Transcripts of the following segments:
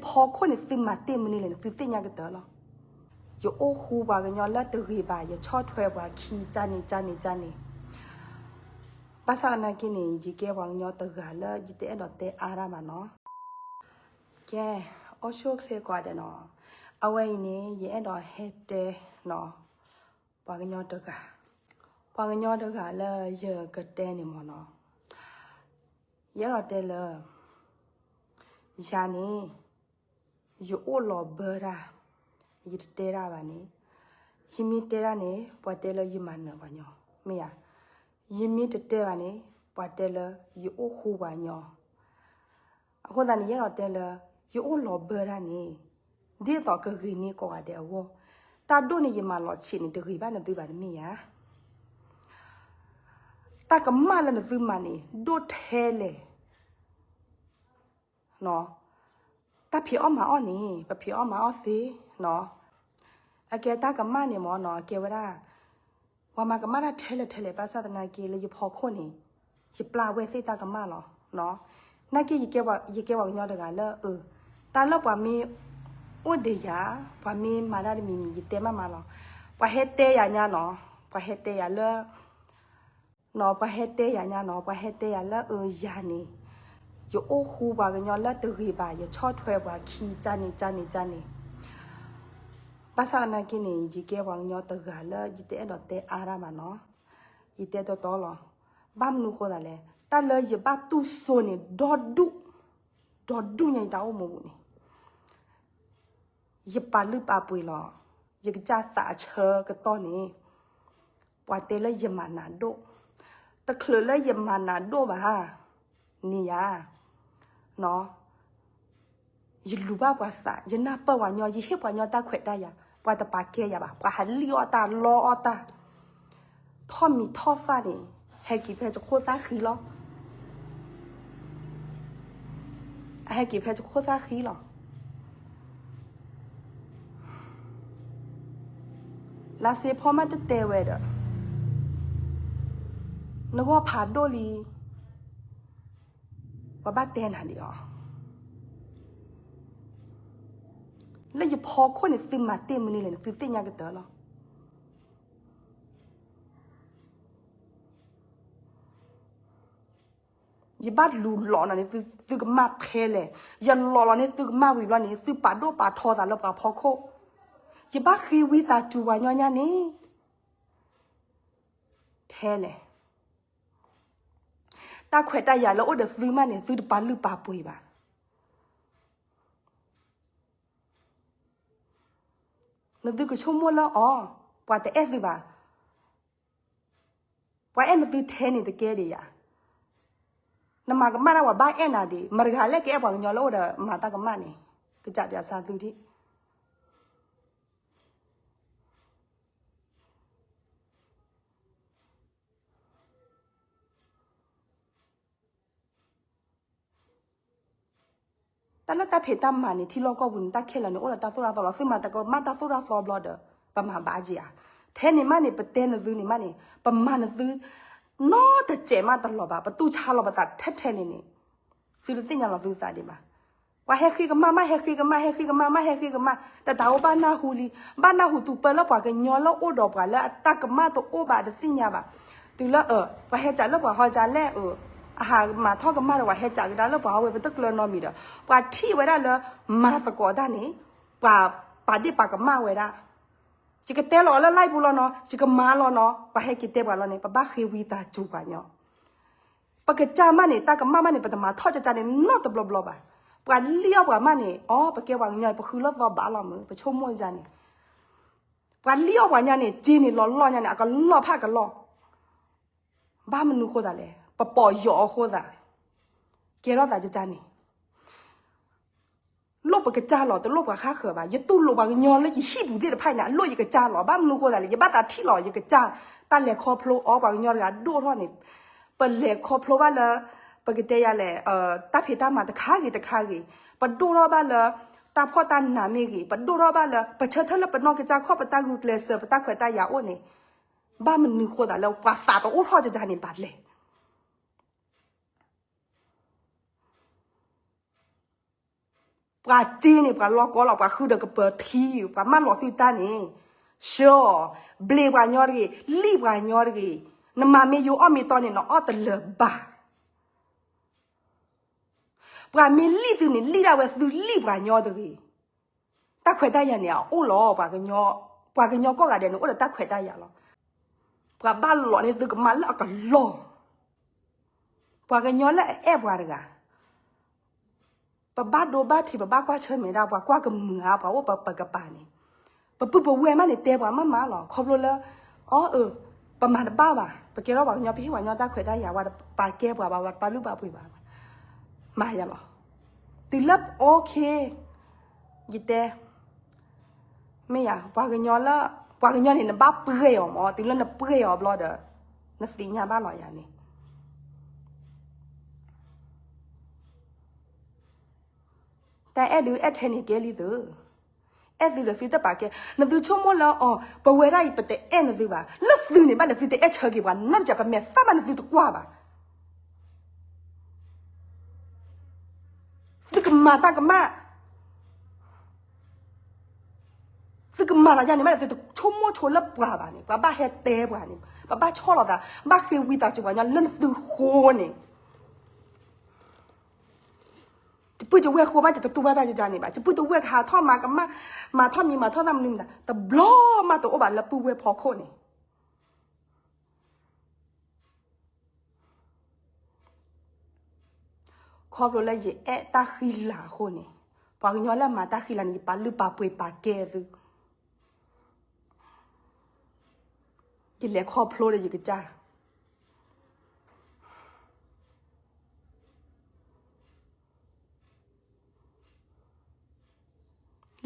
ဖီခိၣ်န့ၣ် သုမၤတ့ၢ်မနုၤလဲၣ်န့ၣ် သုသ့ၣ်ညါကတၢၢ်လီၤ. ယအိၣ်ဃူပှၤကညီလၢတဂ့ၤဘၣ်, ယဆီၣ်ထွဲပှၤခံ ကန့ၣ် ကန့ၣ် ကန့ၣ်. ဘၣ်ဆၣ်သနာ်က့န့ၣ် ယကဲပှၤကညီတဂၤလၢ ယတအဲၣ်ဒိးတဲအါတၢ်ဘၣ်နီၤ. ကဲ, အိၣ်ဆူၣ်အိၣ်ချ့ကိးဂၤဒဲးနီၤ. အဝဲအံၤန့ၣ် ယအဲၣ်ဒိးဟဲတဲနီၤ, ပှၤကညီတဂၤ, ပှၤကညီတဂၤလၢယကတဲန့ၣ်မ့ၢ်နီၤ. ယအဲၣ်ဒိးတဲလၢ ယၤန့ၣ် ယအိၣ်လီၤဘၢတၢ်, ယတတဲတၢ်ဘၣ်န့ၣ်, ယမ့ၢ်တဲတၢ်န့ၣ် ပှၤတဲလၢယမၤနၢၤပှၤညီ, မ့ၢ်ဧါ. ယမ့ၢ်တတဲဘၣ်န့ၣ် ပှၤတဲလၢယအိၣ်ဃူပှၤညီ. အဃိသတးန့ၣ် ယအဲၣ်ဒိးတဲလၢ ယအိၣ်လီၤဘၢတၢ်န့ၣ် ဒ်သိးကဂ့ၤန့ၢ်ကိးဂၤဒဲးအဂီၢ်, တၢ်ဒိၣ်န့ၣ် ယမၤလီၤဆံးန့ၣ် တဂ့ၤဘၣ်နသုဘၣ်တမ့ၢ်ဧါ. တၢ်ကမၣ်လၢနသုမၤန့ၣ် ဒိၣ်ထဲလဲၣ် တၢ်ဖံးအီၣ်မၤအီၣ်န့ၣ် ပဖံးအီၣ်မၤအီၣ်သ့နီၤ. အကဲတၢ်ကမၣ်န့ၣ်မ့ၢ်နီၤ ကဲဝဲဒၣ် ပှၤမၤကမၣ်တၢ်ထဲလဲၣ်ထဲလဲၣ် ဘၣ်ဆၣ်သနာ်က့လၢယဖီခိၣ်န့ၣ် ယပျၢ်ဝဲသ့ၣ်တၢ်ကမၣ်လီၤ. နာ်က့ ယကဲပှၤကညီတဂၤလၢ အၢ တၢ်လၢပှၤမ့ၢ်အိၣ်ဒီးယၤ ပှၤမ့ၢ်မၤတၢ်တမံၤမံၤ ယတဲမးမးလီၤ. ပှၤဟဲတဲယၤညါနီၤ ပှၤဟဲတဲယၤလၢ နီၤ ပှၤဟဲတဲယၤညါနီၤ ပှၤဟဲတဲယၤလၢအၢယၤန့ၣ် ယအိၣ်ဃူပှၤကညီလၢတဂ့ၤဘၣ် ယဆီၣ်ထွဲပှၤခံ ကန့ၣ် ကန့ၣ် ကန့ၣ်. ဘၣ်ဆၣ်သနာ်က့န့ၣ် ယကဲပှၤကညီတဂၤလၢ ယတအဲၣ်ဒိးတဲအါတၢ်ဘၣ်နီၤ. ယတဲတီတီလီၤ. ဘၣ်မနုၤဃိသးလဲၣ် တၢ်လၢယဘၣ်တူၢ်စိန့ၣ် ဒီဒူၣ်, ဒီဒူၣ်ညါယတၢ်အိၣ်မူပူၤန့ၣ် ယပာ်လုၢ်ပာ်ပှ့ၤလီၤ. ယကစၢ်သးအဆၢကတီၢ်န့ၣ် ပှၤတဲလၢယမၤနးဒိၣ်, တချုးလၢယမၤနးဒိၣ်ဘၣ်, န့ၣ်ယၤ, နီၤ, ယလူၤဘၣ်ပှၤသး, ယနၢ်ပၢၢ်ပှၤညီ, ယဟ့ၣ်ပှၤညီတၢ်ခွဲးတၢ်ယာ်, ပှၤတပာ်ကဲယၤဘၣ်, ပှၤဟးလံၣ်အီၣ်တၢ်လီအီၣ်တၢ်, ထီၣ်မံၤထီၣ်သၣ်န့ၣ်, ဟဲက့ၤဖဲယခိၣ်သၣ်ဃံလီၤ. အဟဲက့ၤဖဲယခိၣ်သၣ်ဃံလီၤ. လါစ့ဖီမးတတဲဝဲဒီး, နဂီၢ်ဖးဒိၣ်လံ, ပှၤဘၣ်တဲနၤဒံးအီၤ. လၢယဖီခိၣ်န့ၣ် သုမၤတ့ၢ်မနုၤလဲၣ်န့ၣ် သုသ့ၣ်ညါကတၢၢ်လီၤ. ယဘၣ်လူၤလီၤနၤန့ၣ် သုကမၣ်ထဲလဲၣ်. ယလီၤလီၤန့ၣ် သုကမၣ်ဝံၤဘျီန့ၣ် သုပာ်ဒိၣ်ပာ်ထီသးလၢပှၤဖီခိၣ်. ယဘၣ်ဃ့ဝံသးစူၤပှၤညီညါန့ၣ် ထဲလဲၣ်. တၢ်ခွဲးတၢ်ယာ်လၢအိၣ်ဒီးသုမးန့ၣ် သုတပာ်လုၢ်ပာ်ပှ့ၤဘၣ်. နသုကဆိကမိၣ်လၢအီၤ, ပှၤတအဲၣ်သုဘၣ်. ပှၤအဲၣ်နသုထဲန့ၣ်တကဲဒံးယၤ. နမၤကမၣ်တၢ်ပှၤဘၣ်အဲၣ်နၤဒံး, မတၤတဂၤလဲၣ်ကအဲၣ်ပှၤကညီလၢအိၣ်ဒီးမၤတၢ်ကမၣ်န့ၣ်, ကစၢ်ပၠးစၢ်သုဒံး. တၢ်လၢတၢ်ဖံးတၢ်မၤန့ၣ် ထံလီၢ်ကီၢ်ပူၤန့ၣ် တၢ်ခဲလၢာ်န့ၣ် အိၣ်ဒီးတၢ်သိၣ်တၢ်သီလီၤ. သုမၤတၢ်ကမၣ်တၢ်သိၣ်တၢ်သီဘျီဒီး ပမၤဘၣ်က့ၤဧါ. ထဲန့ၣ်မးန့ၣ် ပတဲနသုန့ၣ်မးန့ၣ် ပမၤနသု နီတစဲးမးတလီၤဘၣ်. ပတူၢ်ဆါလီၤပသးထဲထဲန့ၣ်န့ၣ် သုတသ့ၣ်ညါလီၤသုသးဒံးဘၣ်. ပှၤဟဲဃ့ကမၣ် မးဟဲဃ့ကမၣ် ဟဲဃ့ကမၣ် မးဟဲဃ့ကမၣ် တတၢ်အိၣ်ဘၣ်နၢ်ဟူလံ. ဘၣ်နၢ်ဟူတူၢ်ပၢလၢပှၤကညီလၢအိၣ်ဒီးပှၤလၢအတၢ်ကမၣ်တအိၣ်ဘၣ်တသ့ၣ်ညါဘၣ်. တုၤလၢအ ပှၤဟဲစးလၢပှၤဟီစးလဲၣ်အ အဟးမၤထီၣ်ကမၣ်ဒီး ပှၤဟဲစးကဒါလၢပှၤဟီဝဲ ပတကျၢၤနီတမံၤဒီး ပှၤထံၣ်ဝဲဒၣ်လၢမၤသကိးတၢ်န့ၣ် ပှၤပာ်ဒ့ၣ်ပာ်ကမၣ်ဝဲဒၣ်. ယကတဲလီၤအီၤလၢ live ပူၤလီၤနီၤ, ယကမၤလီၤနီၤ, ပှၤဟဲက့ၤတဲပှၤလီၤန့ၣ် ပဘၣ်ဃ့ဝံသးစူၤပှၤညီ. ပကစၢ်မးန့ၣ် တၢ်ကမၣ်မးန့ၣ် ပတမၤထီၣ်ကကန့ၣ် နီတဘျီဘျီဘၣ်. ပှၤလံၣ်အီၣ်ပှၤမးန့ၣ် အီ ပကဲပှၤကညီ ပဃုလိာ်သီဘၣ်လီၤမး ပဆိကမိၣ်ယၤန့ၣ် ပှၤလံၣ်အီၣ်ပှၤညါန့ၣ် စ့န့ၣ်လီၤလီၢ်ညါန့ၣ် အကလီၢ်ဖးကလီၢ်. ဘၣ်မနုၤဃိသးလဲၣ်, ပပိာ်ယီၤအဃိသး, ကဲထီၣ်သးကကန့ၣ် လိၣ်ပကစၢ်လီၤ တလိၣ်ပှၤဃၣ်ဃၢၤဘၣ်. ယတူၢ်လိာ်ပှၤကညီလၢယဟံၣ်ပူၤသ့ၣ်တဖၣ်န့ၣ် အလိၣ်ယကစၢ်လီၤ. ဘၣ်မနုၤဃိသးလဲၣ်, ယဘၣ်သးထံၣ်လီၤ ယကစၢ် တၢ်လဲၤခီဖျိအီၤ ပှၤကညီတဂၤဒိၣ်ထီၣ်န့ၣ်, ပလဲၤခီဖျိဘၣ်လၢ ပကတဲယၤလဲၣ်, တၢ်ဖံးတၢ်မၤတခါဂ့ၤတခါဂ့ၤ, ပဒိၣ်ထီၣ်ဘၣ်လၢ တၢ်ဖှီၣ်တၢ်နးမ့ၢ်ဂ့ၤ, ပဒိၣ်ထီၣ်ဘၣ်လၢ ပဆၢထၢၣ်လၢပနီၢ်ကစၢ်ခီၣ် ပတၢ်ဂုာ်ကျဲးစၢး ပတၢ်ခွဲးတၢ်ယာ်အိၣ်န့ၣ်, ဘၣ်မနုၤဃိသးလၢပှၤသးတအိၣ်ထီၣ်ကကန့ၣ်ဘၣ်လဲၣ်. ပှၤစ့န့ၣ် ပှၤလီၤကီလီၤ ပှၤဃုဒီးကပၢၤထံ, ပှၤမၢလီၤသုတၢ်န့ၣ်, ဆှၢအီၤ, ဘျ့ပှၤညီတဂ့ၤ, လံၣ်ပှၤညီတဂ့ၤ, နမၤမ့ၢ်ယိၤအီၣ်မ့ၢ်တီန့ၣ် နအီၣ်တလၢၤဘၣ်. ပှၤမ့ၢ်လံၣ်သုန့ၣ် လံၣ်ဒၣ်ဝဲသုလံၣ်ပှၤညီတဂ့ၤ. တၢ်ခွဲးတၢ်ယာ်န့ၣ် အအိၣ်လီၤ, ပှၤကညီကိးဂၤဒဲးန့ၣ် အိၣ်ဒီးတၢ်ခွဲးတၢ်ယာ်လီၤ. ပှၤဘၣ်လီၤန့ၢ်သုကမၢ်လၢအကလီၢ်, ပှၤကညီလၢအအဲၣ်ပှၤတဂၤ ပဘၣ်ဒိဘၣ်ထံး ပဘၣ်ကွၢ်ဆၢၣ်မဲာ်ဒၣ်ပှၤ ကွၢ်ကမုာ်ဧါ ပှၤအိၣ်ပပကပၤန့ၣ်, ပပုၢ်ပဝဲၢ်မးန့ၣ် တဲပှၤမးမးလီၤ. ခီဖျိလၢ အၢ အၢ ပမၤတဘၣ်ဘၣ်, ပကဲထီၣ်ပှၤကညီ ပဟ့ၣ်ပှၤကညီတၢ်ခွဲးတၢ်ယာ် ပှၤတပာ်ကဲပှၤဘၣ်, ပှၤတပာ်လုၢ်ပာ်ပှ့ၤဘၣ်, မၤယၤလီၤ. တုၤလၢ okay, ယတဲ မ့ၢ်ယၤ ပှၤကညီလၢ ပှၤကညီန့ၣ် နဘၣ်ပှဲၤအီၤမး, တုၤလၢနပှဲၤအီၤဘျီဒီး နသ့ၣ်ညါဘၣ်လီၤယၤန့ၣ် တၢ်အဲၣ်ဒုးအဲၣ်ထဲန့ၣ်ကဲလံသု, အဲၣ်သုဒီးသုတပာ်ကဲ, နသုဆိကမိၣ်လၢအီၤ ပဝဲဒၣ်အံၤ ပတအဲၣ်နသုဘၣ်, လၢသုန့ၣ်ဘၣ်လဲၤသုတအဲၣ်ဆၢက့ၤပှၤနီတစဲး, ပမဲာ်သၣ်ဘၣ်နသုတကွၢ်ဘၣ်. သုကမၤတၢ်ကမၣ်, သုကမၤတၢ်ယါန့ၣ်ဘၣ်လဲၤ သုတဆိကမိၣ်ဆိလၢပှၤဘၣ်န့ၣ်, ပှၤဘၣ်ဟဲတဲပှၤန့ၣ်, ပဘၣ်ဆီၣ်လီၤသး, ဘၣ်ဃ့ဝံသးစူၤပှၤညီလၢနသုဃိန့ၣ် တပုၢ်တဝဲၢ်ဃိဘၣ် တတူၢ်ဘၣ်တၢ်ယါန့ၣ်ဘၣ်, တပုၢ်တဝဲၢ်ကဟးထီၣ်မၤကမၣ်, မၤထီၣ်မံၤမၤထီၣ်သၣ်မနုၤမတၤ, တဘျီမးတအိၣ်ဘၣ်လၢပုၢ်ဝဲၢ်ဖီခိၣ်န့ၣ်. ခီဖျိလၢယအဲၣ်တၢ်ဃံလၤအဃိန့ၣ်, ပှၤကညီလၢမၤတၢ်ဃံလၤန့ၣ် ယပာ်လုၢ်ပာ်ပှ့ၤပာ်ကဲသု, ယလဲၤခီဖျိဒီးယကစၢ်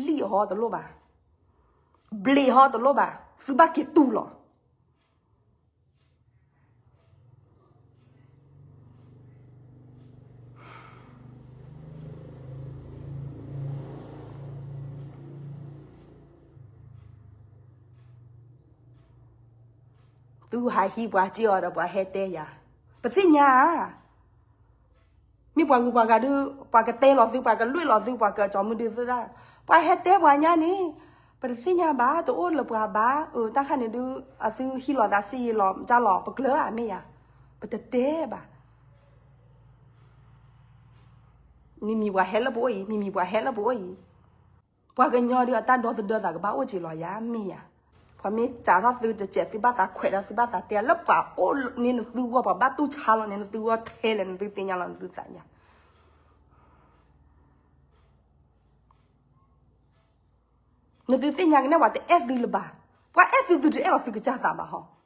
လံၣ်ဟီတလိၣ်ဘၣ်, ဘျ့ဟီတလိၣ်ဘၣ်, သုဘၣ်က့ၤတူၢ်လီၤ. သုဟးဟံးပှၤစ့အီၤဒီးပှၤဟဲတဲယၤ, ပသ့ၣ်ညါဧါ. မ့ၢ်ပှၤဂုၤပှၤဂၤဒုး ပှၤကတဲလီၤသု, ပှၤကလွံၢ်လီၤသု, ပှၤကစီၤမုၢ်ဒုသုဒၣ်, ပှၤဟဲတဲပှၤညါန့ၣ်, ပတသ့ၣ်ညါဘၣ်, တအိၣ်လၢပှၤဘၣ်, အတၢ်ခါန့ၣ်ဒုး အသုဟံးလီၤသးစ့ယံာ်လီၤကၢ်လီၤ ပကျၢၤဧါ မ့ၢ်ယၤ, ပတတဲဘၣ်. မံၤမံၤပှၤဟဲလၢပအိၣ်အံၤ, မံၤမံၤပှၤဟဲလၢပအိၣ်အံၤ. ပှၤကညီဒုးအတၢ်ဒီသဒၢသးကဘၣ်အိၣ်က့ၤလီၤယၤ မ့ၢ်ယၤ. ပှၤမ့ၢ်စးထီၣ်သုတစဲး သုဘၣ်သးခွဲးဒီးသုဘၣ်သးတဲ လၢပှၤအိၣ်န့ၢ်နသုဂီၢ် ပှၤဘၣ်တူၢ်ဆါလီၤန့ၢ်နသုဂီၢ်ထဲလဲၣ် နသုသ့ၣ်ညါလီၤနသုသးယၤ. နသုသ့ၣ်ညါကနဲၣ် ပှၤတအဲၣ်သုလၢၤဘၣ်. ပှၤအဲၣ်သု သုတအဲၣ်လီၤသုကစၢ်သးဘၣ်ဟီ.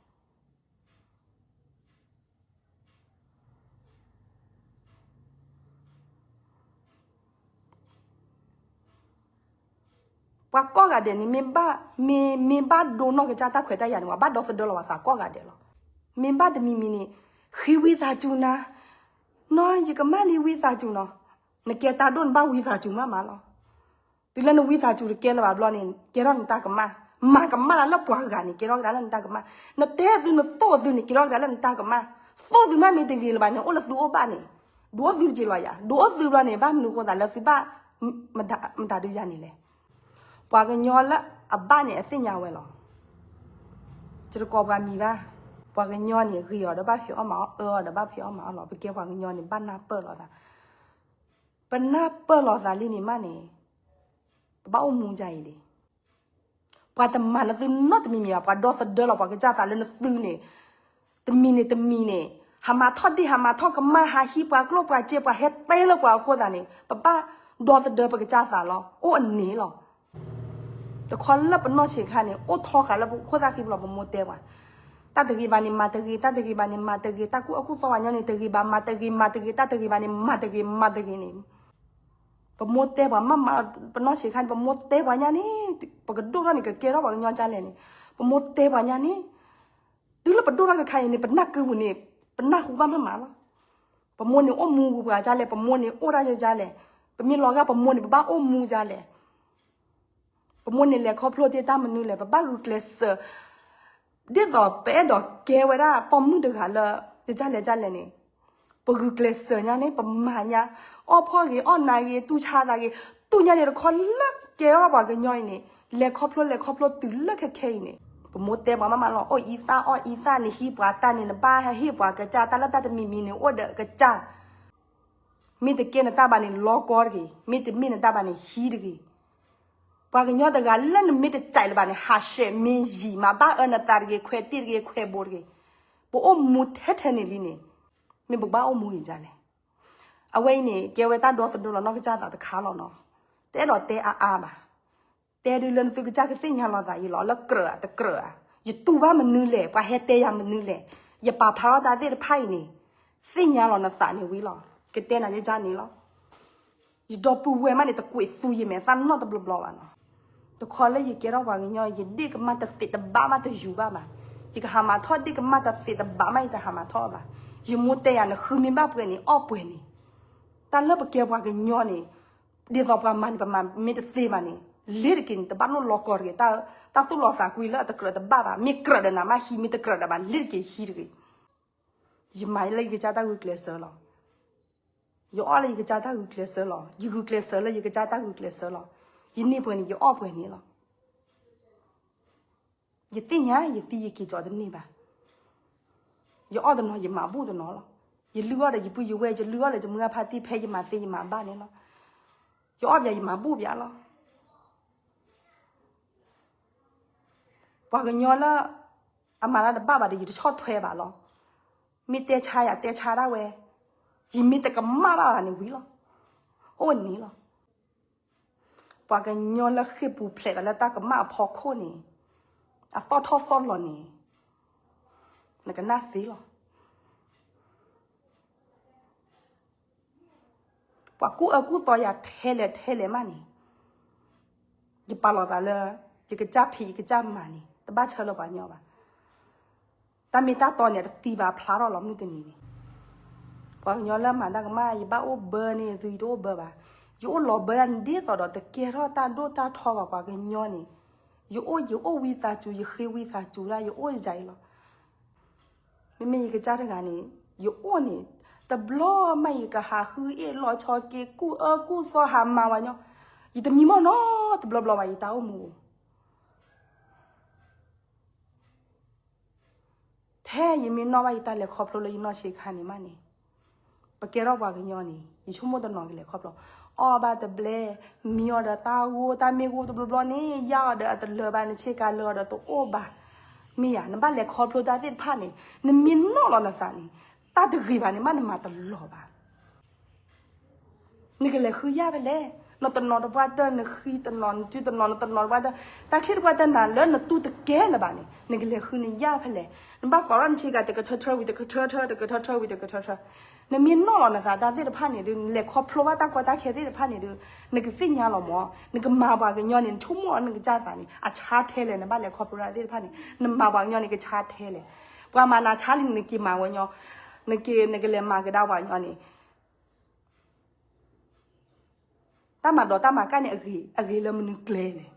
ပှၤကိးဂၤဒဲးန့ၣ် မ့ၢ်ဘၣ် မ့ၢ် မ့ၢ်ဘၣ်ဒိနီၢ်ကစၢ်တၢ်ခွဲးတၢ်ယာ်န့ၣ် ပှၤဘၣ်ဒီသဒၢလီၤပှၤသးကိးဂၤဒဲးလီၤ. မ့ၢ်ဘၣ်တမံၤမံၤန့ၣ် ဃ့ဝံသးစူၤနၤ, နီၢ်ယကမၣ်လံဝံသးစူၤနီၤ. နကဲတၢ်ဒိၣ်နဘၣ်ဝံသးစူၤမးမးလီၤ. တုၤလၢနဝံသးစူၤတကဲလၢၤဘၣ်ဘျီန့ၣ် ကဲထီၣ်နတၢ်ကမၣ်, မၤကမၣ်လၢပှၤဂၤန့ၣ် ကဲထီၣ်ကဒါလၢနတၢ်ကမၣ်, နတဲသုနသိၣ်သုန့ၣ် ကဲထီၣ်ကဒါလၢနတၢ်ကမၣ်, သိၣ်သုမ့ၢ်တဂ့ၤလၢၤဘၣ်န့ၣ် အိၣ်လၢသုအိၣ်ဘၣ်န့ၣ် ဒုးအိၣ်သုက့ၤလီၤယၤ, ဒုးအိၣ်သုဘျီန့ၣ် ဘၣ်မနုၤဃိသးလၢသုဘၣ် မတၤဒုးယၤန့ၣ်လဲၣ်. ပှၤကညီလၢအဘၣ်န့ၣ် အသ့ၣ်ညါဝဲလီၤ. ယတကိးပှၤမံၤဘၣ်. ပှၤကညီန့ၣ် ဂ့ၤအီၤဒီးဘၣ်ဖံးအီၣ်မၤအီၣ်, အၢအီၤဒီးဘၣ်ဖံးအီၣ်မၤအီၣ်လီၤ. ပကဲပှၤကညီန့ၣ် ဘၣ်နၢ်ပၢၢ်လိာ်သး, ပနၢ်ပၢၢ်လိာ်သးလံန့ၣ်မးန့ၣ် ပဘၣ်အိၣ်မူဒ်အံၤလံ. ပှၤတမၤနသုနီတမံၤမံၤဘၣ်, ပှၤဒီသဒၢလီၤပှၤကစၢ်သးလၢနသုန့ၣ် တမံၤန့ၣ်တမံၤန့ၣ် ဟးမၤထီၣ်ဒ့ၣ် ဟးမၤထီၣ်ကမၣ် ဟးဟံးပှၤကျိၣ်ပှၤစ့ ပှၤဟဲတဲလၢပှၤအဃိသတးန့ၣ် ပဘၣ်ဒီသဒၢပကစၢ်သးလီၤ. အိၣ်အန့ၣ်လီၤ. တခီလၢပနီၢ်ဆံးခါန့ၣ် အိၣ်ထီဃာ်လၢပခိၣ်သၣ်ဃံဖျိး ပမိၢ်တဲပှၤ, တၢ်တဂ့ၤဘၣ်န့ၣ် မၤတဂ့ၤ, တၢ်တဂ့ၤဘၣ်န့ၣ် မၤတဂ့ၤ, တၢ်ကူၣ်အကူၣ်သီဝဲညီန့ၣ် တဂ့ၤဘၣ် မၤတဂ့ၤ မၤတဂ့ၤ, တၢ်တဂ့ၤဘၣ်န့ၣ် မၤတဂ့ၤ မၤတဂ့ၤန့ၣ် ပမိၢ်တဲပှၤမးမးလီၤ. ပနီၢ်ဆံးခါန့ၣ် ပမိၢ်တဲပှၤညါန့ၣ် ပကဒိၣ်ထီၣ်န့ၣ် ကကဲထီၣ်ပှၤကညီဒ်လဲၣ်န့ၣ် ပမိၢ်တဲပှၤညါန့ၣ် တုၤလၢပဒိၣ်ထီၣ်ကခါအံၤန့ၣ် ပနၢ်ကုပူၤန့ၣ် ပနၢ်ဟူဘၣ်မးမးလီၤ. ပမိၢ်န့ၣ်အိၣ်မူပှၤဒ်လဲၣ်, ပမိၢ်န့ၣ်အိၣ်ဒၣ်ယဲဒ်လဲၣ်, ပမ့ၢ်လီၤဂာ်ပမိၢ်န့ၣ် ပဘၣ်အိၣ်မူဒ်လဲၣ်, ပမိၢ်န့ၣ်လဲၤခီဖျိတ့ၢ်တၢ်မနုၤလဲၣ်, ပဘၣ်ဂုာ်ကျဲးစၢး ဒ်သိးပအဲၣ်ဒိးကဲဝဲဒၣ်ပိာ်မုၣ်တဂၤလၢ ယဒ်လဲၣ်ဒ်လဲၣ်န့ၣ် ပဂုာ်ကျဲးစၢးညါန့ၣ် ပမၤညါ, အီၣ်ဖှီၣ်ဂ့ၤ အီၣ်နါဂ့ၤ တူၢ်ဆါသးဂ့ၤ, တူၢ်ညါန့ၣ်တခီလၢကဲထီၣ်ပှၤကညီအံၤန့ၣ် လဲၤခီဖျိလဲၤခီဖျိတုၤလၢခဲခဲအံၤန့ၣ် ပမိၢ်တဲပှၤမးမးလီၤ အိၣ်အံသၣ်အီၣ်အံသၣ်န့ၣ် ဟံးပှၤတၢ်န့ၣ် နဘၣ်ဟ့ၣ်ပှၤကစၢ်တၢ်လၢတၢ်တမံၤမံၤန့ၣ် အိၣ်ဒီးကစၢ် မ့ၢ်တကဲနတၢ်ဘၣ်န့ၣ် လီကီတဂ့ၤ, မ့တမ့ၢ်နတၢ်ဘၣ်န့ၣ် ဟံးတဂ့ၤ. ပှၤကညီတဂၤလၢနမ့ၢ်တစဲးလၢၤဘၣ်န့ၣ် ဟးဆှဲးမ့ၢ်ယံာ်မး ဘၣ်အၢနသးတဂ့ၤ ခွဲးတ့ၢ်တဂ့ၤ ခွဲးဘိတဂ့ၤ. ပအိၣ်မူထဲထဲန့ၣ်လံန့ၣ် မ့ၢ်ပကဘၣ်အိၣ်မူဂ့ၤဒ်လဲၣ်. အဝဲအံၤန့ၣ် ကဲဝဲတၢ်ဒီသဒၢလီၤနီၢ်ကစၢ်သးတခါလီၤနီၤ. တအဲၣ်ဒိးတဲအါအါဘၣ်. တဲဒုးလၢနသုကစၢ်ကသ့ၣ်ညါလီၤသးအံၤလီၤ လၢကြၢးဧါတကြၢးဧါ, ယတူၢ်ဘၣ်မနုၤလဲၣ် ပှၤဟဲတဲယၤမနုၤလဲၣ်, ယပာ်ဖျါထီၣ်တၢ်သ့ၣ်တဖၣ်အံၤန့ၣ် သ့ၣ်ညါလီၤနသးန့ၣ်ဝံၤလီၤ. ကတဲနၤယကန့ၣ်လီၤ. ယဒီပုၢ်ဝဲၢ်မးန့ၣ် တကွဲးသူယမဲာ်သၣ်နီတဘျီဘျီဘၣ်နီၤ. တခီလၢယကဲထီၣ်ပှၤကညီ ယဒ့ၣ်ကမၣ်တသ့းတဘၣ်မးတယူၤဘၣ်ဘၣ်. ယကဟးမၤထီၣ်ဒ့ၣ်ကမၣ်တသ့းတဘၣ်မး ယတဟးမၤထီၣ်ဘၣ်. ယမိၢ်တဲယၤ နဃုမ့ၢ်ဘၣ်ပှဲၤန့ၣ် အီၣ်ပှဲၤန့ၣ်. တၢ်လၢပကဲပှၤကညီန့ၣ် ဒ်သိးပှၤမၤန့ၣ် ပမၤမ့ၢ်တသ့ဘၣ်န့ၣ် လ့တက့ၤန့ၣ် တဘၣ်လိၣ်လီကီတဂ့ၤ. တၢ်သူၣ်လီၤသးကွံလၢအတကြၢးတဘၣ်ဘၣ်. မ့ၢ်ကြၢးဒီးနၤမးဟံး မ့ၢ်တကြၢးဒီးဘၣ် လ့တက့ၤဟံးတဂ့ၤ. ယမၤလၢယကစၢ်တၢ်ဂုာ်ကျဲးစၢးလီၤ. ယအီၣ်လၢယကစၢ်တၢ်ဂုာ်ကျဲးစၢးလီၤ. ယဂုာ်ကျဲးစၢးလၢယကစၢ်တၢ်ဂုာ်ကျဲးစၢးလီၤ. ယန့ၢ်ပှဲၤန့ၣ် ယအီၣ်ပှဲၤန့ၣ်လီၤ. ယသ့ၣ်ညါ ယသံယက့ၤကီးတန့ၢ်ဘၣ်. ယအီၣ်တနီၤ ယမၤဘူၣ်တနီၤလီၤ. ယလုၢ်အီၣ်ဒီးယပုၢ်ယဝဲၢ် ယလုၢ်အီၣ်ဒီးယမုၢ်ဂၢ်ဖါတံၢ် ဖဲယမၤသ့ယမၤဘၣ်န့ၣ်လီၤ. ယအီၣ်ပၠးယမၤဘူၣ်ပၠးလီၤ. ပှၤကညီလၢ အမၤတၢ်တဘၣ်ဘၣ်ဒီး ယတဆီၣ်ထွဲဘၣ်လီၤ. မ့ၢ်တဲဆါယၤတဲဆါဒၣ်ဝဲ, ယမ့ၢ်တကမၣ်ဘၣ်ဘၣ်န့ၣ်ဝံၤလီၤ. အိၣ်န့ၣ်လီၤ. ပှၤကညီလၢဃ့ၢ်ပူၤဖျဲးသးလၢတၢ်ကမၣ်အဖီခိၣ်န့ၣ်, အသီၣ်ထီၣ်သီၣ်လီၤန့ၣ်, နကနၣ်သ့လီၤ. ပှၤကူၣ်အၢကူၣ်သီယၤထဲလဲၣ်ထဲလဲၣ်မးန့ၣ်, ယပာ်လီၤသးလၢ ယကစၢ်ဖံးယကစၢ်မၤန့ၣ် တဘၣ်ဆၢလၢပှၤကညီဘၣ်. တၢ်မ့ၢ်တၢ်တီန့ၣ် အတသံဘၣ်ဖျါထီၣ်လီၤမုၢ်တနံၤန့ၣ်. ပှၤကညီလၢမၤတၢ်ကမၣ် ယဘၣ်အိၣ်ဘၢန့ၣ် သုယတအိၣ်ဘၢဘၣ်. ယအိၣ်လီၤဘၢဒၣ်န့ၣ်ဒ်သိးဒီး တကဲထီၣ်တၢ်ဒိၣ်တၢ်ထီဘၣ်ပှၤကညီန့ၣ်, ယအိၣ်ယအိၣ်ဝံသးစူၤ ယဃ့ဝံသးစူၤဒၣ် ယအိၣ်ယၤအံၤလီၤ. မ့မ့ၢ်ယကစၢ်တဂၤန့ၣ် ယအိၣ်န့ၣ် တဘျီမး ယကဟးဃုအ့ၣ်လီၤဆီက့ၤ ကူၣ်အၢကူၣ်သီဟးမၤဝဲညီ, ယတမံမီၢ်နီတဘျီဘျီဘၣ် ယတၢ်အိၣ်မူ ထဲယမ့ၢ်နီၣ်ဘၣ်ယတၢ်လဲၤခီဖျိလၢယနီၢ်ဆံးခါန့ၣ်မးန့ၣ်, ပကဲထီၣ်ပှၤကညီန့ၣ် ယဆိကမိၣ်တနီၤကလဲၤခီဖျိ, အီၣ်ဘၣ်တဘျဲ, မံအီၤဒီးတၢ်ဂိၢ်တၢ်မ့ၢ်ဂိၢ်တဘျီဘျီန့ၣ် ယၢ်အီၤဒီးအတလၢာ်ဘၣ် နဆ့ကၤလၢာ်အီၤဒီးတအိၣ်ဘၣ်. မ့ၢ်ယၤ နဘၣ်လဲၤခီဖျိတၢ်သ့ၣ်တဖၣ်န့ၣ် နမ့ၢ်နီၣ်လီၤနသးန့ၣ် တၢ်တဂ့ၤဘၣ်န့ၣ်မး နမၤတလီၤဘၣ်. နကလဲၤဃုယၢ်ဖဲလဲၣ်, နတနီၤတပှၢ်တၢၢ် နဃံတနီၤ နစုတနီၤ နတနီၤတပှၢ်တၢၢ်, တၢ်ချံတပှၢ်တၢၢ်နၤလၢနတူၢ်တကဲလၢၤဘၣ်န့ၣ် နကလဲၤဃုနယၢ်ဖဲလဲၣ်. နဘၣ်သီထီၣ်နဆ့ကၤ တကထၢထၢဝံၤတကထၢထၢ တကထၢထၢဝံၤတကထၢထၢ, နမ့ၢ်နီၣ်လီၤနသးတၢ်သ့ၣ်တဖၣ်န့ၣ်ဒီး နလဲၤခီဖျိဘၣ်တၢ်ကီတၢ်ခဲသ့ၣ်တဖၣ်န့ၣ်ဒီး နကသ့ၣ်ညါလီၤမး, နကမၤပှၤကညီန့ၣ် နဆိကမိၣ်အီၤလၢနကစၢ်သးန့ၣ် အဆါထဲလဲၣ် နဘၣ်လဲၤခီဖျိတၢ်သ့ၣ်တဖၣ်န့ၣ် နမၤပှၤကညီန့ၣ် ကဆါထဲလဲၣ်. ပှၤမၤနၤဆါလံ နက့ၤမၤဝဲညီ, နက့ၤ နကလဲၤမၤကဒါပှၤကညီန့ၣ် တၢ်မၤဒိးတၢ်မၤကၣ်န့ၣ် အဂ့ၤလၢမနုၤကျဲလဲၣ်.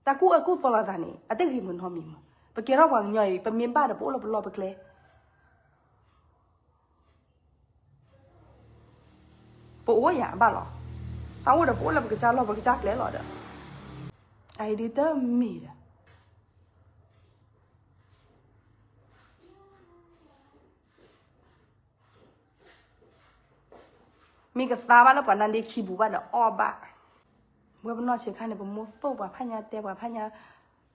တၢ်ကူၣ်အၢကူၣ်သီလိာ်သးန့ၣ် အတဂ့ၤမုာ်နီတမံၤမုာ်. ပကဲထီၣ်ပှၤကညီအံၤ ပမ့ၢ်ဘၣ်ဒီး ပအိၣ်လၢပလီၢ်ပကျဲ ပအိၣ်ယၤဘၣ်လီၤ. တၢ်အိၣ်ဒီးပအိၣ်လၢပကစၢ်လီၢ် ပကစၢ်ကျဲလီၤဒီး အအံၤဒုးတမ့ၢ်ဒီး မ့ၢ်ကသါဘၣ်လၢပှၤနါဒ့ခံပူၤဘၣ်ဒီးအီၣ်ဘၣ်. ဝဲပနီၢ်ဆံးခါန့ၣ် ပမိၢ်သိၣ်ပှၤဖးညါတဲပှၤဖးညါ,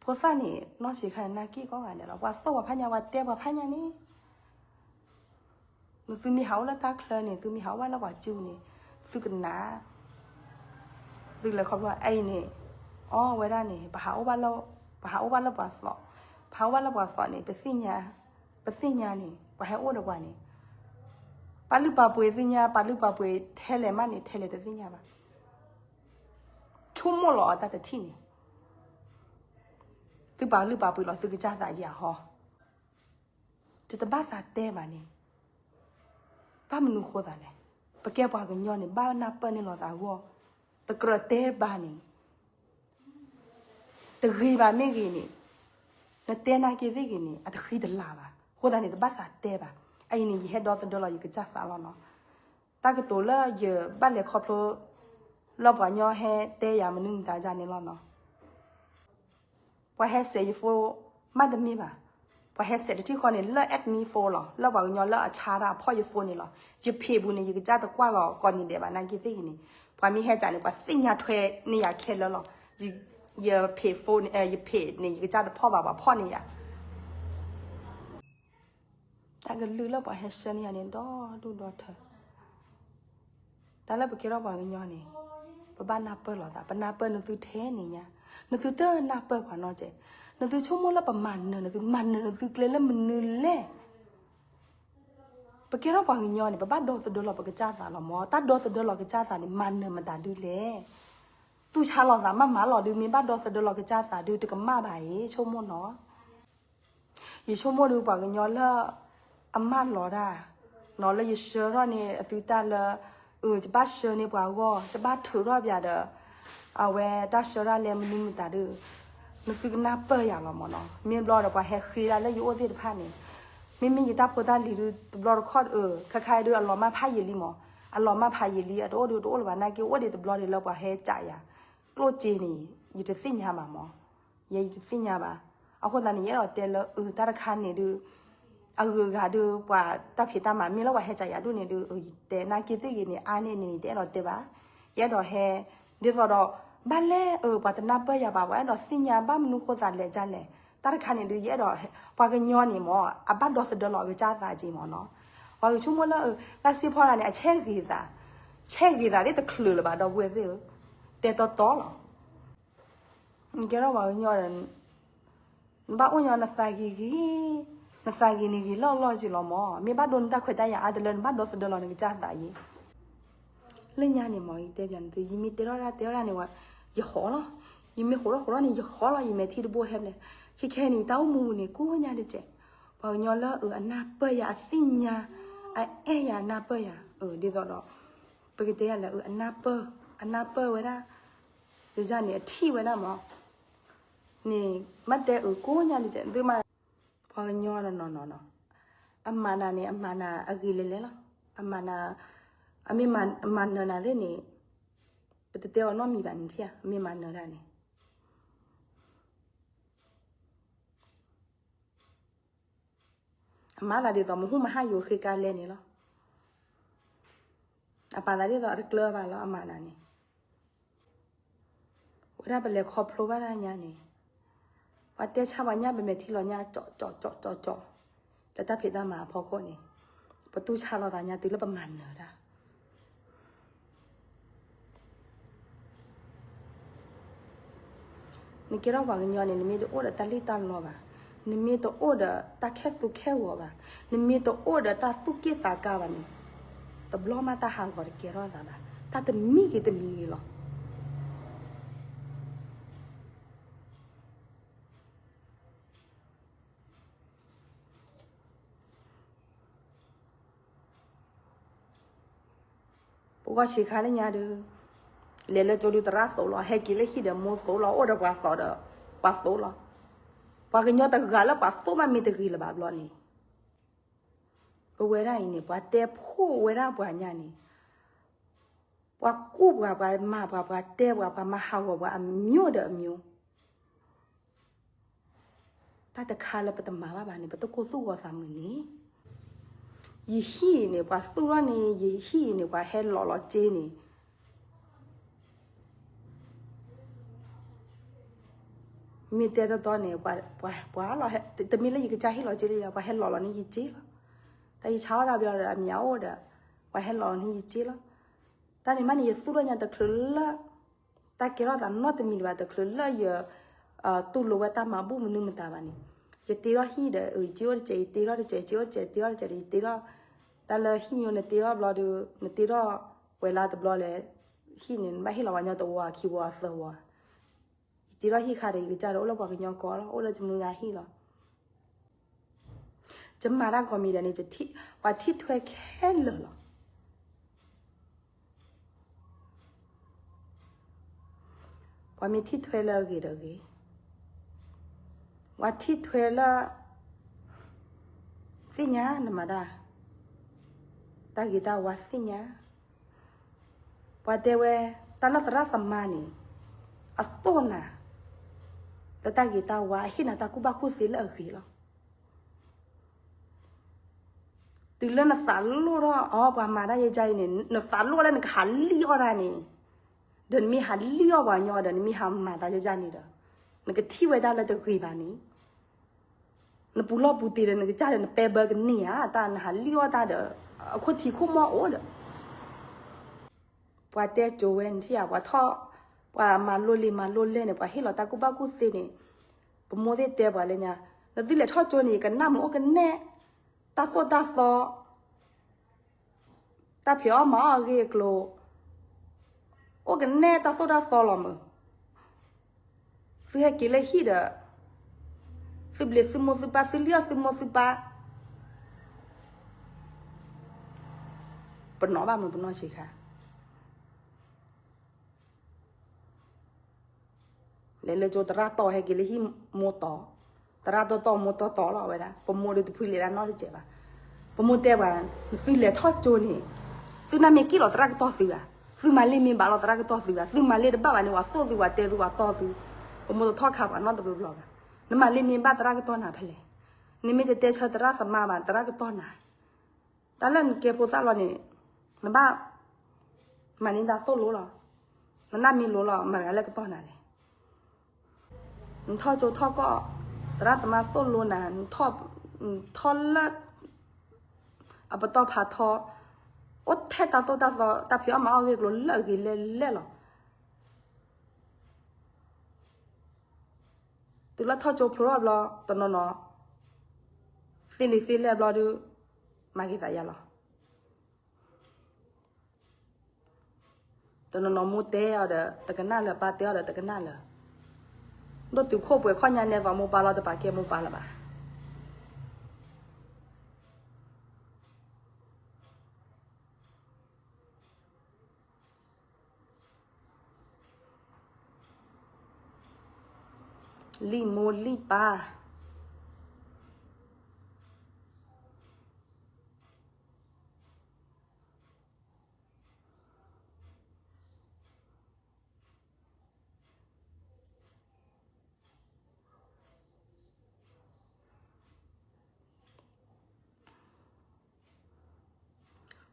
ဖိသၣ်န့ၣ် နီၢ်ဆံးခါန့ၣ် နၢ်က့ၣ်ကီဂၤဒဲးလီၤ. ပှၤသိၣ်ပှၤဖးညါ ပှၤတဲပှၤဖးညါန့ၣ် သုမ့ၢ်ဟးအိၣ်လၢတၢ်ချၢန့ၣ် သုမ့ၢ်ဟးအိၣ်ဘၣ်လၢပှၤစုန့ၣ် သုကနၣ်, သုလဲၤခီဖျိအအံၤန့ၣ် အီၣ်ဝဲဒၣ်န့ၣ် ပဟးအိၣ်ဘၣ်လၢ, ပဟးအိၣ်ဘၣ်လၢပှၤသီး, ပဟးအိၣ်ဘၣ်လၢပှၤသီးန့ၣ် ပသ့ၣ်ညါ, ပသ့ၣ်ညါန့ၣ် ပှၤဟဲအိၣ်ဒီးပှၤန့ၣ် ပာ်လုၢ်ပာ်ပှ့ၤသ့ၣ်ညါ, ပာ်လုၢ်ပာ်ပှ့ၤထဲလဲၣ်မးန့ၣ် ထဲလဲၣ်တသ့ၣ်ညါဘၣ်. ဆိကမိၣ်လီၤအတၢ်တထံၣ်န့ၣ် သုပာ်လုၢ်ပာ်ပှ့ၤလီၤ သုကစၢ်သးယၤဟီ တတဘၣ်သးတဲဘၣ်န့ၣ် ဘၣ်မနုၤဃိသးလဲၣ်. ပကဲပှၤကညီန့ၣ် ဘၣ်နၢ်ပၢၢ်န့ၢ်လိာ်သးအဂီၢ်, တကြၢးတဲဘၣ်န့ၣ် တဂ့ၤဘၣ်မ့ၢ်ဂ့ၤန့ၣ်, နတဲနာ်က့ၤသ့ၣ်ဂ့ၤန့ၣ် အတဃံတလၤဘၣ်. အဃိသတးန့ၣ် တဘၣ်သးတဲဘၣ်. အအံၤန့ၣ် ယဟဲဒီသဒၢလီၤယကစၢ်သးလီၤနီၤ. တၢ်ကတိၤလၢယဘၣ်လဲၤခီဖျိ လၢပှၤကညီဟဲတဲယၤမနုၤမတၤဒ်န့ၣ်လီၤနီၤ. ပှၤဟဲစဲးယ phone မးတမ့ၢ်ဘၣ်. ပှၤဟဲစဲးတထံၣ်ဃီန့ၣ် လၢ admin phone လီၤ, လၢပှၤကညီလၢအဆါတၢ်အဖီၣ်ယ phone န့ၣ်လီၤ. ယဖံးပူၤန့ၣ် ယကစၢ်တကွၢ်လီၤကိးနံၤဒဲးဘၣ် နာ်က့သ့ၣ်ဂ့ၤန့ၣ်, ပှၤမ့ၢ်ဟဲစဲးန့ၣ် ပှၤသ့ၣ်ညါထွဲန့ၢ်ယၤခဲလၢာ်လီၤ. ယဖံး phone န့ၣ် ယဖံးန့ၣ် ယကစၢ်တဖီၣ်ဘၣ် ပှၤဖီၣ်န့ၢ်ယၤ တၢ်ကလုၢ်လၢပှၤဟဲဆှၢန့ၢ်ယၤန့ၣ် ဒီဒူၣ်ဒီထၢ. တၢ်လၢပကဲထီၣ်ပှၤကညီန့ၣ် ပဘၣ်နၢ်ပၢၢ်လိာ်သး, ပနၢ်ပၢၢ်နသုထဲန့ၣ်ညါ, နသုတနၢ်ပၢၢ်ပှၤနီတစဲး, နသုဆိကမိၣ်လၢပမၤနၢၤနသု, မၤနၢၤနသုကျဲလၢမနုၤလဲၣ်. ပကဲထီၣ်ပှၤကညီန့ၣ် ပဘၣ်ဒီသဒၢလီၤပကစၢ်သးလီၤမၢ်. တၢ်ဒီသဒၢလီၤကစၢ်သးန့ၣ် မၤနၢၤမတၤဒုလဲၣ်. တူၢ်ဆါလိာ်သးမးမးလီၤဒုး, မ့ၢ်ဘၣ်ဒီသဒၢလီၤကစၢ်သးဒုး တကမၣ်ဘၣ်အံၤ ဆိကမိၣ်နီၤ. ယဆိကမိၣ်ဒုး ပှၤကညီလၢ အမၢလီၤတၢ် နီၤ လၢယဆှၢထီၣ်န့ၣ် အသုတၢ်လၢ အၢ ယဘၣ်ဆှၢန့ၢ်ပှၤအဂီၢ် ယဘၣ်ထုးထီၣ်ပၠးဒီး အဝဲတၢ်ဆှၢတၢ်လဲမနုၤမတၤဒုး နသုကနၢ်ပၢၢ်ယၤလီၤမၢ်နီၤ. မ့ၢ်ဘျီဒီး ပှၤဟဲဃ့ဒၣ်လၢယအိၣ်သ့ၣ်တဖၣ်န့ၣ် မ့မ့ၢ်ယတၢ်ဖိတၢ်လံၤဒုး တဘျီတခီၣ် အၢ ခဲခါဒုး အလီၤမၢ်ဖးယံာ်လံမၢ်. အလီၤမၢ်ဖးယံာ်လံ အတအိၣ်ဒုးတအိၣ်လၢၤဘၣ် နာ်က့အိၣ်ဒံးတဘျီဒံးလၢပှၤဟဲကးယၤ ကျိၣ်စ့န့ၣ် ယတသ့ၣ်ညါဘၣ်မၢ်. ယဲယတသ့ၣ်ညါဘၣ်. အဃိသတးန့ၣ် ယအဲၣ်ဒိးတဲလၢ အၢ တၢ်တခါန့ၣ်ဒုး အဂုၤအဂၤဒုး ပှၤတၢ်ဖံးတၢ်မၤ မ့ၢ်လၢပှၤဟဲကးယၤဒုးန့ၣ်ဒုး ယတဲနာ်က့သ့ၣ်ဂ့ၤန့ၣ် အါန့ၢ်န့ၣ် ယတအဲၣ်ဒိးတဲဘၣ်. ယအဲၣ်ဒိးဟဲ ဒ်သိးဒီး ဘၣ်လဲၣ် အၢ ပှၤတနၢ်ပၢၢ်ယၤဘၣ် ပှၤအဲၣ်ဒိးသ့ၣ်ညါဘၣ်မနုၤဃိသးလဲၤကလဲၣ်. တၢ်တခါန့ၣ်ဒုး ယအဲၣ်ဒိး ပှၤကညီန့ၣ်မၢ် အဘၣ်ဒီသဒၢလီၤအကစၢ်သးက့မၢ်နီၤ. ပှၤကဆိကမိၣ်လၢ လၢစ့ဖီတၢ်န့ၣ် အဆဲးဂ့ၤသး ဆဲးဂ့ၤသးသ့ၣ်တချုးလၢၤဘၣ် ဒီပုၢ်ဝဲၢ်သ့ၣ်ဧၢ, တဲတီတီလီၤ. နကဲထီၣ်ပှၤကညီဒီး နဘၣ်အိၣ်ညီနသးဂ့ၤဂ့ၤ, နသးဂ့ၤန့ၣ်ဂ့ၤလီၢ်လီၢ်က့လီၤမၢ်. မ့ၢ်ဘၣ်ဒိနတၢ်ခွဲးတၢ်ယာ်အါတလၢ နဘၣ်ဒီသဒၢလီၤနကစၢ်သးယ့ၣ်. လၢညါန့ၣ်မၢ် ယတဲပျးနသု ယမ့ၢ်တဲထီၣ်တၢ်တဲထီၣ်တၢ်န့ၣ်ဝဲ ယဟီၣ်လီၤ. ယမ့ၢ်ဟိးထီၣ်ဟိးထီၣ်န့ၣ် ယဟီၣ်လီၤ ယမဲာ်ထံတဘိဟဲဖျဲး. ခဲခဲန့ၣ် တၢ်အိၣ်မူန့ၣ် ကိးညါတကဲး. ပှၤကညီလၢ အၢ အနၢ်ပၢၢ်ယၤ အသ့ၣ်ညါ အအဲၣ်ယၤ အနၢ်ပၢၢ်ယၤ အၢ ဒ်သိးဒီး ပကတဲယၤလၢ အၢ အနၢ်ပၢၢ် အနၢ်ပၢၢ်ဝဲဒၣ် ယန့ၣ် အထံၣ်ဝဲဒၣ်မၢ် န့ၣ် မ့ၢ်တဲအၢကိးညါန့ၣ် သုမ့ၢ် ပှၤကညီနီၤနီၤနီၤ အမၤနၤန့ၣ် အမၤနၤအဂ့ၤလဲၤလဲၤလီၤ. အမၤနၤ အမ့ၢ်မၤနၢၤနၤသ့ၣ်န့ၣ် ပတတဲအီၤနီတမံၤဘၣ်န့ၣ်ထံၣ်ဧါ. အမ့ၢ်မၤနၢၤတၢ်န့ၣ် အမၤသးဒ်သိး မဟူမဟၣ်ယိၤဃ့ကါလဲန့ၣ်လီၤ. အပာ်သးဒ်သိး အတကျၢၤဘၣ်လီၤ အမၤနၤန့ၣ် ဝဲဒၣ်ပလဲၤခီဖျိဘၣ်တၢ်ညါန့ၣ် ပှၤတဲဆါပှၤညါ ပမဲာ်ထံလီၤညါ ကၠီကၠီကၠီကၠီကၠီ လၢတၢ်ဖံးတၢ်မၤအဖီခိၣ်န့ၣ် ပတူၢ်ဆါလိာ်သးညါတုၤလၢပမၤနၢၤတၢ် နကဲထီၣ်ပှၤကညီန့ၣ် နမ့ၢ်တအိၣ်ဒီးတၢ်လံၣ်တၢ်လီဘၣ်, နမ့ၢ်တအိၣ်ဒီးတၢ်ခဲသူခဲဂီၤဘၣ်, နမ့ၢ်တအိၣ်ဒီးတၢ်သူၣ်က့ၣ်သးကါဘၣ်န့ၣ်, တဘျီမးတၢ်ဟးဂီၤတကဲထီၣ်သးဘၣ်, တၢ်တမံၤဂ့ၤတမံၤဂ့ၤလီၤ. ပဂီၢ်ဆံးခါလၢညါဒီး လဲၤလၢကၠိဒုးသရၣ်သိးလီၤ, ဟဲက့ၤလၢဟံၣ်ဒီးမိၢ်သိးလီၤ, အိၣ်ဒီးပှၤသိးဒီးပှၤသိးလီၤ. ပှၤကညီတဂၤလၢပှၤသိးမးမ့ၢ်တဂ့ၤလၢၤဘၣ်ဘျီန့ၣ်, ပဝဲဒၣ်အံၤန့ၣ် ပှၤတဲဖှိၣ်ဝဲဒၣ်ပှၤညါန့ၣ်, ပှၤကူၣ်ပှၤ, ပှၤမၤပှၤ, ပှၤတဲပှၤ, ပှၤမၤဟးဂီၤပှၤအမျိုးဒီးအမျိုး. တၢ်တခါလၢပတမၤဘၣ်ဘၣ်န့ၣ် ပတကိၢ်သူၣ်ဂီၤသးမုၢ်န့ၣ်, ယဟံၣ်အံၤန့ၣ် ပှၤသူၣ်ထီၣ်န့ၣ်, ယဟံၣ်အံၤန့ၣ် ပှၤဟဲလီၤလီၤစ့န့ၣ်, မ့ၢ်တဲတီတီန့ၣ် ပှၤလီၤ, တမ့ၢ်လၢယကစၢ်ဟ့ၣ်လီၤစ့လၢယၤ, ပှၤဟဲလီၤလီၤန့ၢ်ယစ့လီၤ. တၢ်ယဆါအီၣ်တၢ်ဘျီဒီးအမံၤအအိၣ်ဒီး ပှၤဟဲလီၤလီၤန့ၢ်ယစ့လီၤ. တၢ်န့ၣ်မးန့ၣ် ယသူၣ်ထီၣ်ညါတချုးလၢ တၢ်ကဲထီၣ်သးနီတမံၤဒံးဘၣ်, တချုးလၢယ တူၢ်လိာ်ဝဲတၢ်မၤဘူၣ်မနုၤမတၤဘၣ်န့ၣ်, ယတ့ထီၣ်ဟံၣ်ဒီး ယစ့အိၣ်တစဲး, ယတ့ထီၣ်တစဲး, ယစ့အိၣ်တစဲး, ယတ့ထီၣ်, တၢ်လၢဟံၣ်မ့ၢ်နတ့ထီၣ်ဘျီဒီး နတ့ထီၣ်ဝဲလၢတဘျီလဲၣ်, ဟံၣ်န့ၣ် နဘၣ်ဟ့ၣ်လီၤပှၤကညီတဝီခံဝီသၢဝီ. ယတ့ထီၣ်ဟံၣ်ခါဒီး ယကစၢ်ဒီးအိၣ်လၢပှၤကညီကီၢ်လီၤ, အိၣ်လၢယမုၢ်ဂၤဟံၣ်လီၤ. ယမၤတၢ်ကိးမံၤဒဲးန့ၣ် ပှၤထံၣ်ထွဲခဲလၢာ်လီၤ. ပှၤမ့ၢ်ထံၣ်ထွဲလၢအဂ့ၤဒီးဂ့ၤ, ပှၤထံၣ်ထွဲလၢ သ့ၣ်ညါနမၤတၢ် တၢ်ဂ့ၤတၢ်ဝါသ့ၣ်ညါ, ပှၤတဲဝဲ တၢ်လၢသရၣ်သမါန့ၣ် အသိၣ်နၤ လၢတၢ်ဂ့ၤတၢ်ဝါ အဟ့ၣ်နၤတၢ်ကူၣ်ဘၣ်ကူၣ်သ့လၢအဂ့ၤလီၤ. တုၤလၢနသးလိၣ်ထီၣ်အီၤ ပှၤမၤတၢ်ယဲယါအံၤန့ၣ် နသးလိၣ်လၢနကဟးလံၣ်အီၣ်တၢ်န့ၣ်, ဒီးနမ့ၢ်ဟးလံၣ်အီၣ်ပှၤကညီဒီး နမ့ၢ်ဟးမၤတၢ်ယဲယါန့ၣ်ဒီး နကထံၣ်ဝဲဒၣ်လၢတဂ့ၤဘၣ်န့ၣ် နပူၤလီၢ်ပူၤတ့ၤဒီး နကစၢ်ဒီးနပဲဘၢကန့ၢ်ဧါ, တၢ်နဟးလံၣ်အီၣ်တၢ်ဒီး အခိၣ်ထံးခိၣ်မီၢ်အိၣ်ဒီး ပှၤတဲကၠိဝဲန့ၣ်ထံၣ်ဧါ, ပှၤထီၣ်, ပှၤမၤလိလံာ်မၤလိလဲၢ်န့ၣ် ပှၤဟ့ၣ်လီၤတၢ်ကူၣ်ဘၣ်ကူၣ်သ့န့ၣ်, ပမိၢ်သ့ၣ်တဲပှၤလၢညါ, နသုလဲၤထီၣ်ကၠိန့ၣ် ကနၣ်မုာ်အိၣ်ကနဲၣ် တၢ်သိၣ်တၢ်သီ တၢ်ဖံးအီၣ်မၤအီၣ်အဂ့ၢ်အကျိၤ, အိၣ်ကနဲၣ်တၢ်သိၣ်တၢ်သီလီၤမုာ်, သုဟဲက့ၤလၢဟံၣ်ဒီး သုဘျ့သုမိၢ်သုပၢ် သုလံၣ်အီၣ်သုမိၢ်သုပၢ်, ပနီၣ်ဘၣ်မုာ်ပနီၣ်ဆံးခါ လဲၤလၢကၠိသရၣ်တီ ဟဲက့ၤလၢဟံၣ်မိၢ်တီ, သရၣ်တီတီမိၢ်တီတီလီၤဝဲဒၣ်, ပမိၢ်ဒီးတဖုလဲၤဒၣ်နီတစဲးဘၣ်, ပမိၢ်တဲပှၤ, နသုလဲၤထီၣ်ကၠိန့ၣ်, သုနၢ်မ့ၢ်က့ၣ်လီၤသရၣ်ကတီၢ်သုဧါ, သုမၤလ့မ့ၢ်ဘၣ်လီၤသရၣ်ကတီၢ်သုဧါ, သုမၤလ့တဘၣ်ဘၣ်န့ၣ် ပှၤသိၣ်သု ပှၤတဲသု ပှၤတီသု, ပမိၢ်တထီၣ်ခါပှၤနီတဘျီဘျီဘၣ်, နမၤလ့မ့ၢ်ဘၣ်သရၣ်ကတီၢ်နၤဖဲလဲၣ်, နမ့ၢ်တတဲဆၢသရၣ်သမါဘၣ် သရၣ်ကတီၢ်နၤ တၢ်လၢနကဲဖိသၣ်လီၤန့ၣ်, နဘၣ်မၤန့ၢ်တၢ်သိၣ်လိလီၤ, နနၢ်မ့ၢ်လိလီၤ မၤတဂၤလၢကတီၢ်နၤလဲၣ်, နထီၣ်ကၠိထီၣ်ကီၢ်, သရၣ်သမါသိၣ်လိနၤ, နထီၣ်လၢအပတီၢ်ဖးထီ, အိၣ်ထဲတၢ်သိၣ်တၢ်သီ တၢ်ဖံးအီၣ်မၤအီၣ်အဂ့ၢ်အကျိၤလၢအဂ့ၤလဲၢ်လဲၢ်လီၤ. တုၤလၢထီၣ်ကၠိဖျိထီၣ်ဘျီ တနီၤနီၤ သ့လံာ်သ့လဲၢ်ဘျီဒုး မၤက့ၤသးယါလီၤ. တနီၤနီၤမိၢ်တဲအီၤဒီးတကနၣ်လၢၤ ပၢ်တဲအီၤဒီးတကနၣ်လၢၤ. ဒိၣ်တုာ်ခိၣ်ပှဲၤခီၣ်ညါနဲသိးမိၢ်ပၢ်လီၤ တပာ်ကဲမိၢ်ပၢ်လၢၤဘၣ်. လံၣ်မိၢ်လံၣ်ပၢ်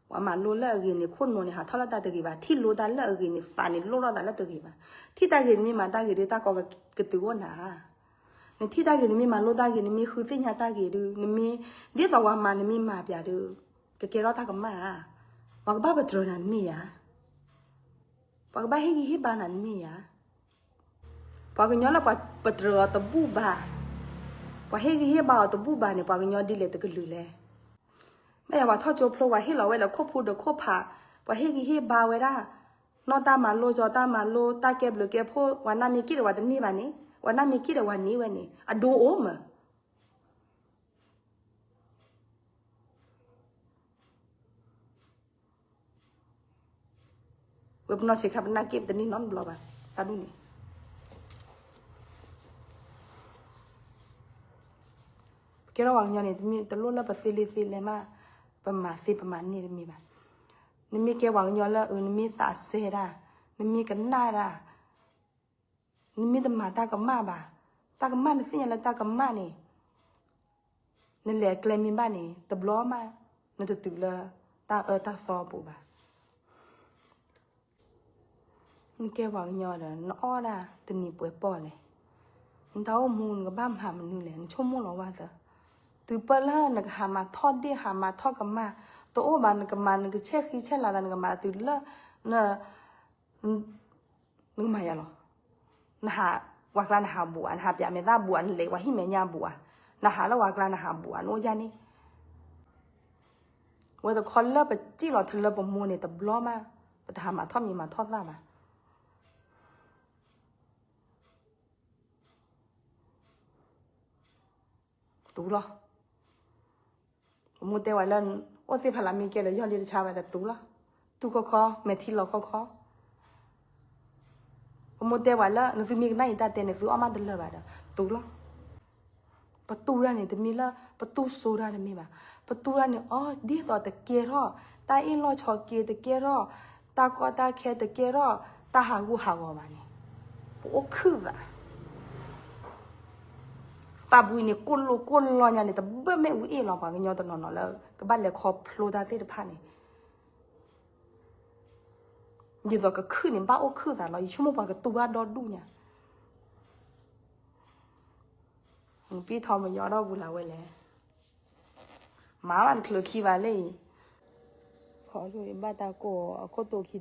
ပှၤမၤလိလၢအဂ့ၤန့ၣ် ခိၣ်နူာ်န့ၣ် ဟးထီၣ်လၢတၢ်တဂ့ၤဘၣ်. ထံၣ်လိတၢ်လၢအဂ့ၤန့ၣ် သးန့ၣ်လိၣ်ထီၣ်သးလၢတဂ့ၤဘၣ်. ထံၣ်တၢ်ဂ့ၤနမ့ၢ်မၤတၢ်ဂ့ၤဒီး တၢ်ကီကတုၤအိၣ်နၤဧါ. နထံၣ်တၢ်ဂ့ၤ နမ့ၢ်မၤလိတၢ်ဂ့ၤ နမ့ၢ်ဃုသ့ၣ်ညါတၢ်ဂ့ၤဒီး နမ့ၢ်ဒ်သိးပှၤမၤ နမ့ၢ်မၤပၠးဒီး ကကဲထီၣ်တၢ်ကမၣ်ဧါ. ပှၤကဘၣ်ပတြၢၤနၤတမ့ၢ်ဧါ. ပှၤကဘၣ်ဟ့ၣ်ဂံၢ်ဟ့ၣ်ဘါနၤတမ့ၢ်ဧါ. ပှၤကညီလၢပှၤပတြၢၤအီၤတဘူၣ်ဘါ, ပှၤဟ့ၣ်ဂံၢ်ဟ့ၣ်ဘါအီၤတဘူၣ်ဘါန့ၣ် ပှၤကညီဒ်လဲၣ်တကလုာ်လဲၣ်. မ့ၢ်ယၤပှၤထီၣ်ကၠိဖျိ ပှၤဟ့ၣ်လီၤဝဲဒီးခိၣ်ဖိဒီးခိၣ်ဖး, ပှၤဟ့ၣ်ဂံၢ်ဟ့ၣ်ဘါဝဲဒၣ်, နီၢ်တၢ်မၤလိကၠီတၢ်မၤလိ တၢ်ကဲဘျုးကဲဖှိၣ် ပှၤနၢ်မ့ၢ်က့ၣ်ဒီးပှၤတန့ၢ်ဘၣ်န့ၣ်, ပှၤနၢ်မ့ၢ်က့ၣ်ဒီးပှၤန့ၢ်ဝဲန့ၣ် အဒိအိၣ်မး ဝဲပနီၢ်ဆံးခါ ပနၢ်က့ၣ်ပတန့ၢ်နီတဘျီဘၣ်. တၢ်ဒ်န့ၣ် ပကဲထီၣ်ပှၤကညီန့ၣ် တမ့ၢ်တလိၣ်လၢပသ့လံာ်သ့လဲၢ်မး, ပမၤသ့ပမၤန့ၢ်တမ့ၢ်ဘၣ်. နမ့ၢ်ကဲပှၤကညီလၢ နမ့ၢ်သးစဲတၢ်, နမ့ၢ်ကနၣ်တၢ်, နမ့ၢ်တမၤတၢ်ကမၣ်ဘၣ်, တၢ်ကမၣ်နသ့ၣ်ညါလၢတၢ်ကမၣ်န့ၣ် နလဲၤအကျဲမ့ၢ်ဘၣ်န့ၣ် တဘျီမး နတတုၤလၢတၢ်အၢတၢ်သီအပူၤဘၣ်. နကဲပှၤကညီဒီး နအီၣ်ဒၣ်တနံၤပှဲၤပီၢ်လဲၣ်. နတၢ်အိၣ်မူနကဘၣ်မၤမနုၤလဲၣ်. နဆိကမိၣ်လီၤဝဲသၢ, တုၤပၢၢ်လၢနကဟးမၤထီၣ်ဒ့ၣ် ဟးမၤထီၣ်ကမၣ် တအိၣ်ဘၣ်. နကမၤ နကဆဲးဃံဆဲးလၤသး နကမၤတုၤလၢ နကမၤယၤလီၤ. နဟး ပှၤကျါနဟးဘူးဧါ, နဟးပၠးမဲာ်သၣ်ဘူးဧါ, နလဲၤပှၤဟံၣ်မဲာ်ညါဘူးဧါ, နဟးလၢပှၤကျါနဟးဘူးဧါ, နအိၣ်ယါန့ၣ်. ဝဲတခီလၢပစံၣ်လီၤထၢလၢပမိၢ်န့ၣ် တဘျီမး ပတဟးမၤထီၣ်မံၤမၤထီၣ်သၣ်ဘၣ်. တူၢ်လီၤ. ပမိၢ်တဲဝဲလၢ အိၣ်သ့ၣ်ဖးလၢမ့ၢ်ကဲဒီး ယီၢ်လံတဆါဘၣ်ဒီးတူၢ်လီၤ. တူၢ်ခီခီ မဲာ်ထံလီၤခီခီ. ပမိၢ်တဲဝဲလၢ နသုမ့ၢ်ကနၣ်အံၤတၢ်တဲန့ၣ် သုအီၣ်မးတလၢာ်ဘၣ်ဒီး တူၢ်လီၤ. ပတူၢ်တၢ်န့ၣ် တမ့ၢ်လၢ ပတူၢ်စိတၢ်တမ့ၢ်ဘၣ်. ပတူၢ်တၢ်န့ၣ် အီ ဒ်သိးတကဲထီၣ် တၢ်အ့ၣ်လိာ်ဆိးက့တကဲထီၣ်, တၢ်ကီတၢ်ခဲတကဲထီၣ်, တၢ်ဟးဂူာ်ဟးဂီၤဘၣ်န့ၣ်, ပအိၣ်ခုၣ်သး. သးပူၤအံၤန့ၣ် ကိၢ်လိာ်ကိၢ်လီညါန့ၣ် တဘၣ်မ့ၣ်အူအ့ၣ်လီၤပှၤကညီတနီၤနီၤလၢ ကဘၣ်လဲၤခီဖျိတၢ်သ့ၣ်တဖၣ်န့ၣ် ဒ်သိးကခုၣ်န့ၣ် ဘၣ်အိၣ်ခုၣ်သးလီၤ. ယဆိကမိၣ်ပှၤကတူၢ်ဘၣ်ဒီဒူၣ်ညါ, ပံထီၣ်မညီထီၣ်ပူၤလၢဝဲလဲၣ်, မၤဘၣ်တချုးခံဘၣ်လၢအံၤ, ဘၣ်တၢ်ကိၢ်အခိၣ်တိခံတိ